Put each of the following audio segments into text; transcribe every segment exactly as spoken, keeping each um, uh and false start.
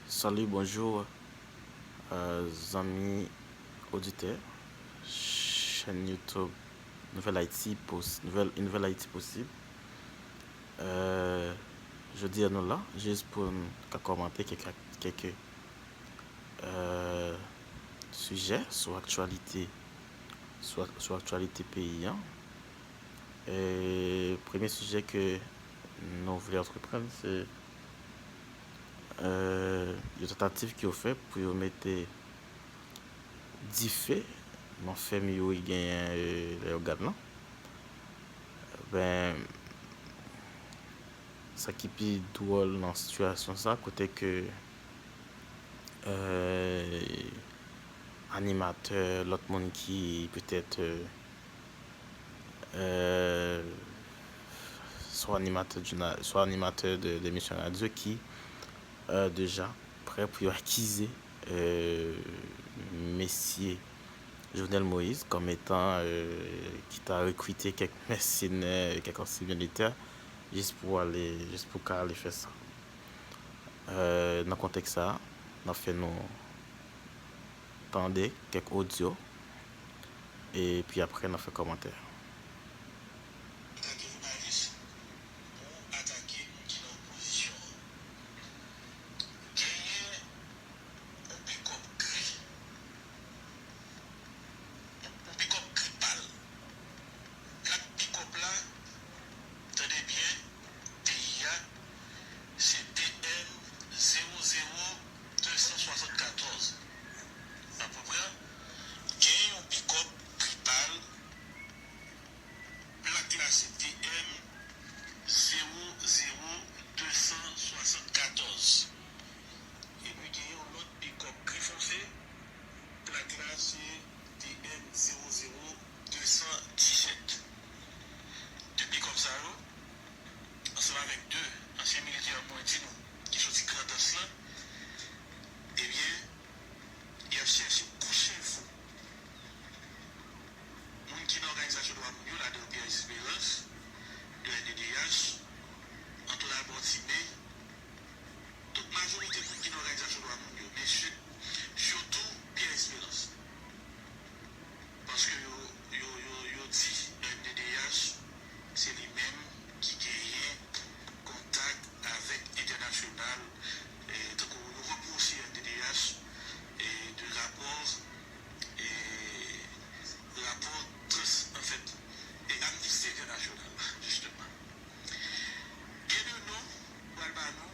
Salut, bonjour, euh, zanmi oditè chèn YouTube Nouvèl Ayiti Pos-, Nouvèl, Nouvèl Ayiti Posib. Euh, jodi a nou la, jis pou n ka kòmante kèk, kèk, euh, sijè sou aktyalite, sou, sou aktyalite peyi an. E premye sijè ke nou vle antreprann, se, euh, yon tantativ ke yo fè pou yo mete dife nan fèm youri genyen, euh, Leyogàn lan. Ben, sa ki pi dwòl nan sitiyasyon sa, kote ke, euh, animatè, lòt moun ki petèt, euh, euh, swa animatè, swa animatè de, de emisyon radyo ki, euh, deja prè pou yo akize, euh, mesye Jovenel Moïse kòm etan, euh, ki ta rekrite kèk mèsenè, kèk ansyen militè, jis pou ale, jis pou ka ale fè sa. Euh, nan kontèks sa, n ap fè nou tande kèk odyo, epi apre n ap fè kòmantè. Atake jounalis, pou atake moun ki nan opozisyon an. Genyen yon pikòp gri, yon pikòp gri pal. Plak pikòp la, tande byen, peyi a, se T M zewo zewo de san swasannkatòz. Apepre, gen yon pikòp gri pal, plak la se T M zewo zewo de san swasannkatòz. Epi gen yon lòt pikòp gri fonse, plak la se T M zewo zewo de san disèt. De pikòp sa yo, ansanm avèk de ansyen militè mwen di nou ki soti Grandans lan, ebyen, y ap chèche kouche fou moun ki nan òganizasyon dwa moun yo, ladan Pierre Espérance, de N D D H, Antoine Albert Timé, tout majorite moun ki nan òganizasyon dwa moun yo, men si-, sitou Pierre Espérance. Paske yo, yo, yo, yo di N D D H, se li menm ki genyen kontak avèk entènasyonal, e, tankou yo repwoche N D D H, e, de rapò, e, rapò trans, anfèt, e Amnesty International, jisteman. Gen de non m pral ba nou,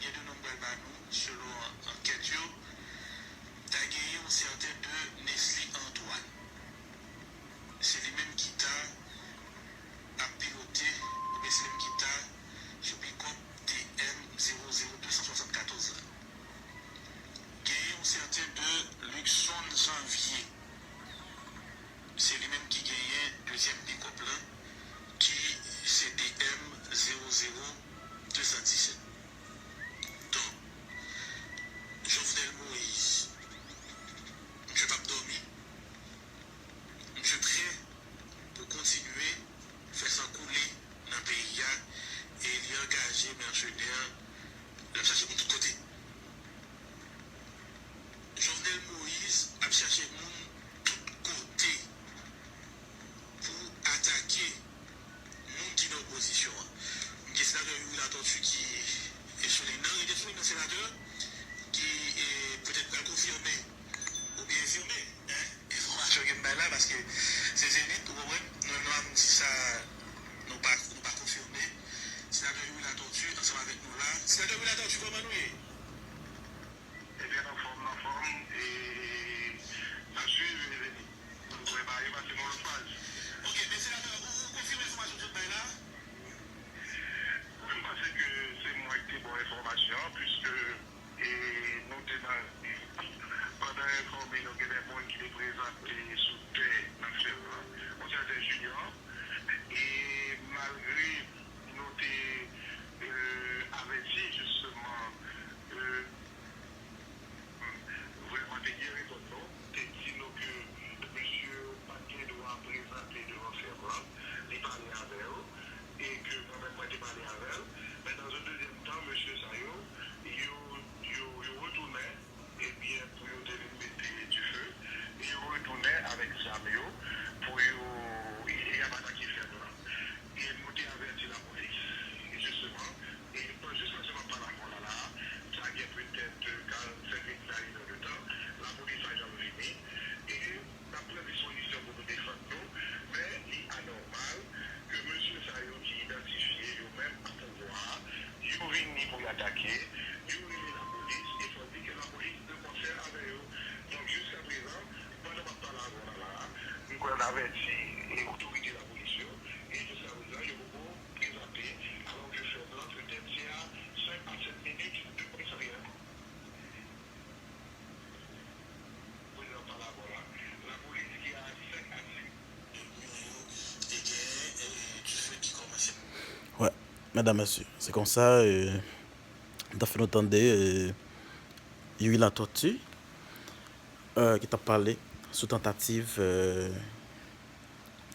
gen de non m pral ba nou, selon ankèt yo, ta genyen yon sèten de Nesly Antoine. Se li menm ki ta ap pilote, oubyen se li menm ki ta sou pikòp T M zewo zewo de san swasannkatòz la. Genyen yon sèten de Luckson Janvier. Se li menm ki genyen dezyèm pikòp lan, ki se T M zewo zewo de san disèt. Donk, Jovenel Moïse, misye p ap dòmi. Misye prè pou kontinye fè san koule nan peyi a, e li angaje mèsenè, l ap chache moun tout kote. Jovenel Moïse ap chache moun tout kote pou atake moun ki nan opozisyon an. M gen senatè Youri Latortue ki e sou liy nan, rete sou liy nan senatè, ki, e, petèt pral konfime oubyen enfime, en, enfòmasyon ke m bay la, paske se Zenith, ou konprann? Nou, nou ap di sa, nou pa, nou pa konfime. Senatè Youri Latortue ansanm avèk nou la. Senatè Youri Latortue, kòman nou ye? Ebyen, anfòm, anfòm, e n ap swiv, Zenith. Nou dwe ba yo pase nan lòt faz. Ok, men senatè, ou, ou konfime enfòmasyon ke w bay la? Wi, m panse ke se mwen ki te ba w enfòmasyon an, piske, e, nou te nan, pandan enfòme nou, gen de moun ki te prezante sou tè nan fèm nan, yon sèten Junior, e malgre nou te, e, avèti jisteman, e, vrèman te atake, yo rele lapolis, e fò di ke lapolis de konsè avè yo. Donk, jiskaprezan, pandan m ap pale avè w la, la a, m kwè n avèti e otorite lapolis yo, e jiskaprezan, yo poko prezante, alò ke fèm lan petèt se a senk a sèt minit de komisarya. Wè, medam, mesye, se konsa, euh, m ta fè nou tande, euh, Youri Latortue, euh, ki t ap pale sou tantativ, euh,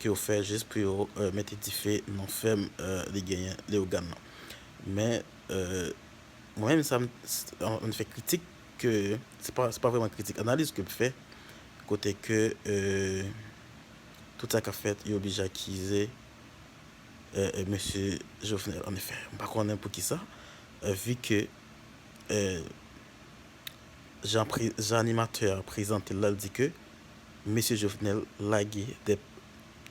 ke yo fè jis pou yo, euh, mete dife nan fèm, euh, li genyen Leyogàn nan. Men, euh, mwen menm sa m, an, an fè kritik ke, se pa, se pa vrèman kritik, analiz ke m fè, kote ke, euh, tout sa k ap fèt, yo oblije akize, euh, euh, mesye Jovenel. An efè, m pa konnen poukisa, euh, vi ke, euh, jan pre-, jan animatè a prezante l la, l di ke mesye Jovenel lage de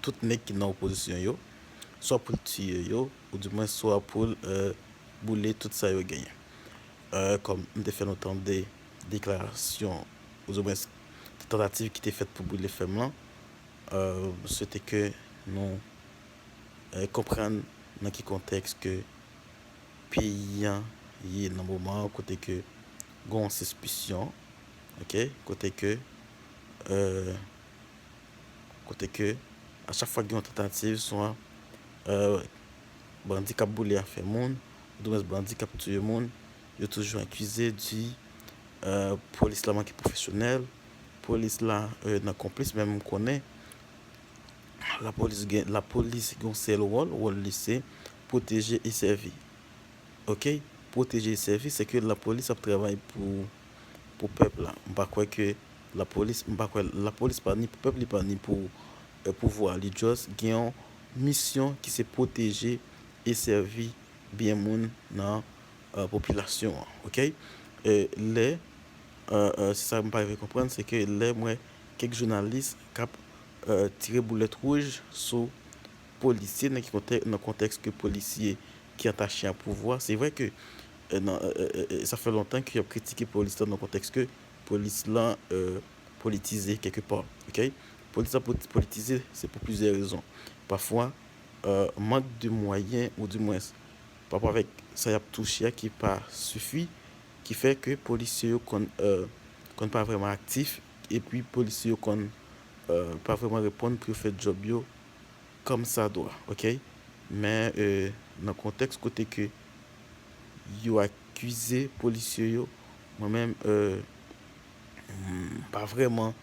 tout nèg ki nan opozisyon yo, swa pou l tiye yo, ou di mwen swa pou l, euh, boule tout sa yo genyen. Euh, kòm m te fè nou tande deklarasyon, ou di mwen tantativ ki te fèt pou boule fèm lan, euh, m swete ke nou, euh, konprann nan ki kontèks ke peyi an ye nan moman an, kote ke gen yon sispisyon, ok, kote ke, euh, kote ke a chak fwa gen yon tantativ, swa, euh, bandi k ap boule afè moun, oudimwens bandi k ap tiye moun, yo toujou akize, di, euh, polis la manke pwofesyonèl, polis la, euh, nan konplis, men m konnen lapolis gen, lapolis gen yon sèl wòl, wòl li se pwoteje e sèvi. Ok? Pwoteje e sèvi, se ke lapolis ap travay pou, pou pèp la. M pa kwè ke lapolis, m pa kwè lapolis pa ni pou pèp, li pa ni pou, euh, pouvwa. Li just gen yon misyon ki se pwoteje e sèvi byen moun nan, euh, popilasyon an. Ok? Euh, lè, euh, euh, se sa m pa rive konprann, se ke lè m wè kèk jounalis k ap, euh, tire boulèt wouj sou polisye nan ki kontè-, nan kontèks ke polisye ki atache a pouvwa. Se vre ke, euh, nan, euh, euh, euh, sa fè lontan ke y ap kritike polis lan nan kontèks ke polis lan, euh, politize kèlkepa. Ok? Polis lan poli-, politize, se pou plizyè rezon. Pafwa, euh, mank de mwayen, oudimwens, pa rapò avèk sa y ap touche a ki pa sifi, ki fè ke polisye yo konn, euh, konn pa vrèman aktif, epi polisye yo konn, euh, pa vrèman reponn pou yo fè djòb yo kòmsadwa, ok? Men, euh, nan kontèks kote ke yo akize polisye yo, mwen menm, euh, m pa vrèman,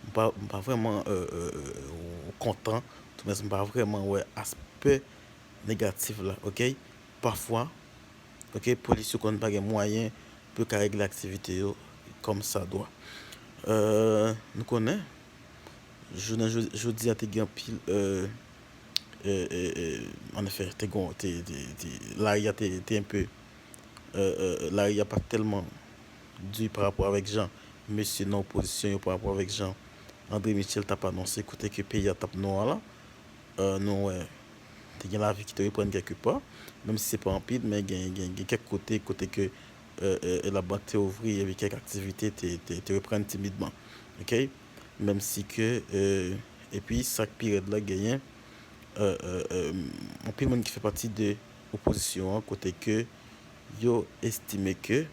m pa, m pa vrèman, euh, euh, euh, kontan, oudimwens m pa vrèman wè aspè negatif la, ok? Pafwa, ok, polis yo konn pa gen mwayen pou yo ka regle aktivite yo kòmsadwa. Euh, nou konnen, jounen jo-, jodi a te gen anpil, euh, euh, euh, euh, an efè, te gon, te, te, te, lari a te, te enpe, euh, euh, lari a pa t tèlman di pa rapò avèk jan mesye nan opozisyon yo, pa rapò avèk jan André Michel t ap anonse kote ke peyi a t ap nwa la. Euh, nou wè, te gen lavi ki te reprann kèlkepa, menm si se pa anpil, men gen, gen, gen kèk kote, kote ke, euh, euh, labank te ouvri, epi kèk aktivite te, te, te reprann timidman. Ok? Menm si ke, euh, epi sa k pi rèd la genyen, euh, euh, euh, anpil moun ki fè pati de opozisyon an, kote ke yo estime ke,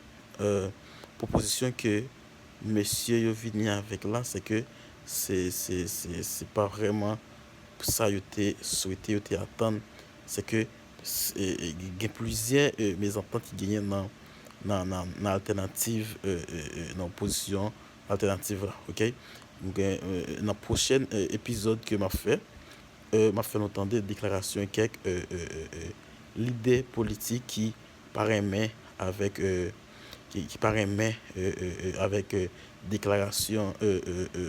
euh, pwopozisyon ke mesye yo vini avèk la, se ke se, se, se, se pa vrèman sa yo te swete, yo te atann. Se ke s-, e, e, gen plizyè, e, mezantant ki genyen nan, nan, nan, nan altènativ, e, e, e, nan opozisyon altènativ la, ok? Gen, e, nan pwochèn, e, epizòd ke m ap fè, e, m ap fè nou tande deklarasyon kèk, e, e, e, e, lidè politik ki pa renmen avèk, e, ki, ki pa renmen, e, e, e, avèk, e, deklarasyon, e, e, e,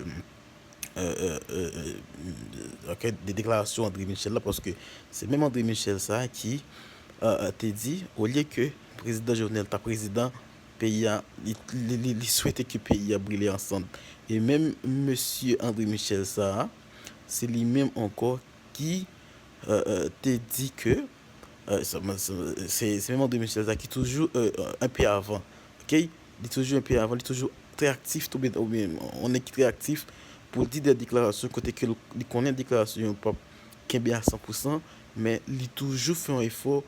e, e, e, e, ok, de deklarasyon André Michel la, paske se menm André Michel sa a ki, e, e, te di, olye ke prezidan Jovenel ta prezidan peyi a, li, li, li, li swete ke peyi a brile ansanm. E menm mesye André Michel sa a, se li menm ankò ki, e, e, te di ke, Euh, se se menm André Michel sa ki toujou euh, un pied avant. Ok, li toujou un pied avant, li toujou trè aktif, tou byen, ou byen, on nèg ki trè aktif pou l di de deklarasyon kote ke li konnen deklarasyon yo p ap kenbe a san pou san, men li toujou fè yon efò,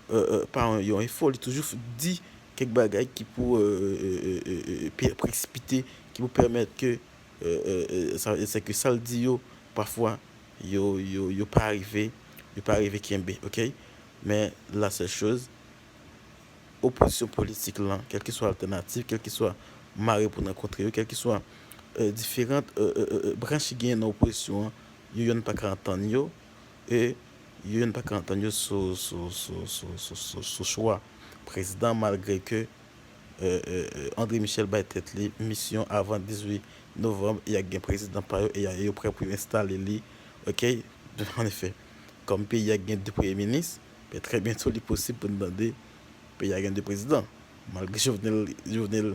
euh, euh, pa yon, yon efò, li toujou di kèk bagay ki pou euh, euh, euh, euh, euh, presipite, ki pou pèmèt ke euh, euh, euh, sa, se ke sa l di yo, pafwa, yo, yo, yo pa rive, yo pa rive kenbe, ok? Men la sèl choz, opozisyon politik lan, kèlkeswa altènativ, kèlkeswa mare pou n rankontre yo, kèlkeswa euh, diferan euh, euh, euh, branch ki genyen nan opozisyon an, yo yonn pa ka antann yo, e yo yonn pa ka antann yo sou, sou, sou, sou, sou, sou, sou chwa prezidan, malgre ke euh, euh, euh, André Michel bay tèt li misyon avan dizuit novanm, y a gen prezidan pa yo e y a- yo prè pou yo enstale li, ok? An efè, kòm peyi a gen de premye minis, ben, trè byento li posib pou n tande peyi a gen de prezidan. Malgre Jovenel, Jovenel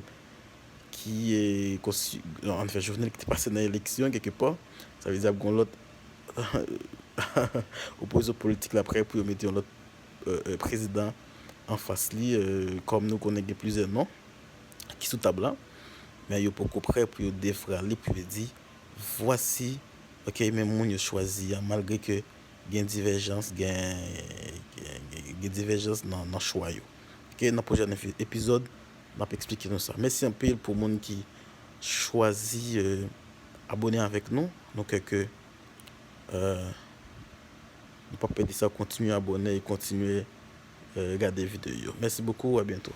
ki e konsi- non, an efè, Jovenel ki te pase nan eleksyon kèlke pa, sa vle di ap gen yon lòt opozisyon politik la prè pou yo mete yon lòt euh, euh, prezidan anfas li, euh, kòm nou konnen gen plizyè non ki sou tab la, men yo poko prè pou yo defra li, pou yo di vwasi, ok, men moun yo chwazi a, malgre ke gen divèjans, gen, gen, gen, gen divèjans nan, nan chwa yo. Ok, nan pwochèn epi- epizòd, m ap eksplike nou sa. Mèsi anpil pou moun ki chwazi euh, abone avèk nou. Nou kwè ke euh, nou p ap pèdi sa, kontinye abone e kontinye euh, gade videyo yo. Mèsi bokou, a byento.